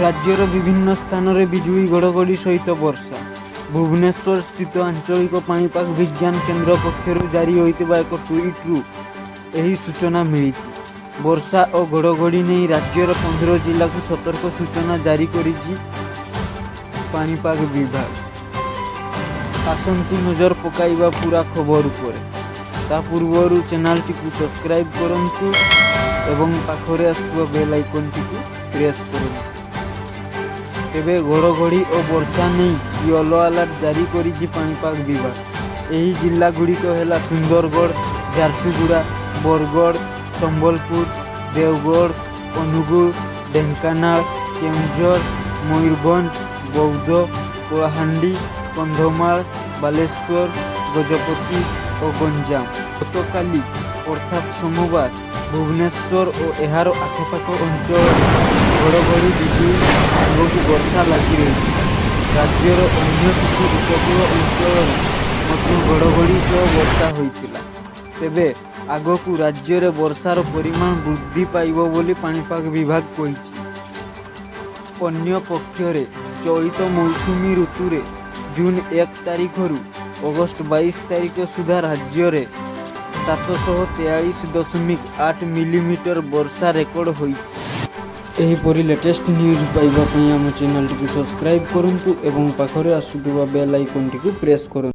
ରାଜ୍ୟର ବିଭିନ୍ନ ସ୍ଥାନରେ ବିଜୁଳି ଘଡ଼ଘଡ଼ି ସହିତ ବର୍ଷା। ଭୁବନେଶ୍ୱର ସ୍ଥିତ ଆଞ୍ଚଳିକ ପାଣିପାଗ ବିଜ୍ଞାନ କେନ୍ଦ୍ର ପକ୍ଷରୁ ଜାରି ହୋଇଥିବା ଏକ ଟ୍ୱିଟ୍ରୁ ଏହି ସୂଚନା ମିଳିଛି। ବର୍ଷା ଓ ଘଡ଼ଘଡ଼ି ନେଇ ରାଜ୍ୟର 15 ଜିଲ୍ଲାକୁ ସତର୍କ ସୂଚନା ଜାରି କରିଛି ପାଣିପାଗ ବିଭାଗ। ଆସନ୍ତୁ ନଜର ପକାଇବା ପୁରା ଖବର ଉପରେ। ତା ପୂର୍ବରୁ ଚ୍ୟାନେଲଟିକୁ ସବସ୍କ୍ରାଇବ୍ କରନ୍ତୁ ଏବଂ ପାଖରେ ଆସୁଥିବା ବେଲ୍ ଆଇକନ୍ଟିକୁ ପ୍ରେସ୍ କରନ୍ତୁ। ତେବେ ଘଡ଼ଘଡ଼ି ଓ ବର୍ଷା ନେଇ ୟେଲୋ ଆଲର୍ଟ ଜାରି କରିଛି ପାଣିପାଗ ବିଭାଗ। ଏହି ଜିଲ୍ଲାଗୁଡ଼ିକ ହେଲା ସୁନ୍ଦରଗଡ଼, ଝାରସୁଗୁଡ଼ା, ବରଗଡ଼, ସମ୍ବଲପୁର, ଦେଓଗଡ଼, ଅନୁଗୁଳ, ଢେଙ୍କାନାଳ, କେଉଁଝର, ମୟୂରଭଞ୍ଜ, ବୌଦ୍ଧ, କଳାହାଣ୍ଡି, କନ୍ଧମାଳ, ବାଲେଶ୍ୱର, ଗଜପତି ଓ ଗଞ୍ଜାମ। ଗତକାଲି ଅର୍ଥାତ୍ ସୋମବାର ଭୁବନେଶ୍ୱର ଓ ଏହାର ଆଖପାଖ ଅଞ୍ଚଳରେ ଘଡ଼ଘଡ଼ି ବିଜୁଳି ସାଙ୍ଗକୁ ବର୍ଷା ଲାଗି ରହିଥିଲା। ରାଜ୍ୟର ଅନ୍ୟ କିଛି ଉପକୂଳ ଅଞ୍ଚଳରେ ମଧ୍ୟ ଘଡ଼ଘଡ଼ି ସହ ବର୍ଷା ହୋଇଥିଲା। ତେବେ ଆଗକୁ ରାଜ୍ୟରେ ବର୍ଷାର ପରିମାଣ ବୃଦ୍ଧି ପାଇବ ବୋଲି ପାଣିପାଗ ବିଭାଗ କହିଛି। ଅନ୍ୟପକ୍ଷରେ ଚଳିତ ମୌସୁମୀ ଋତୁରେ ଜୁନ୍ 1 ତାରିଖରୁ ଅଗଷ୍ଟ 22 ତାରିଖ ସୁଦ୍ଧା ରାଜ୍ୟରେ 743.8 ମିଲିମିଟର ବର୍ଷା ରେକର୍ଡ ହୋଇଛି। ଏହିପରି ଲେଟେଷ୍ଟ ନ୍ୟୁଜ୍ ପାଇବା ପାଇଁ ଆମ ଚ୍ୟାନେଲଟିକୁ ସବସ୍କ୍ରାଇବ୍ କରନ୍ତୁ ଏବଂ ପାଖରେ ଆସୁଥିବା ବେଲ୍ ଆଇକନ୍ଟିକୁ ପ୍ରେସ୍ କରନ୍ତୁ।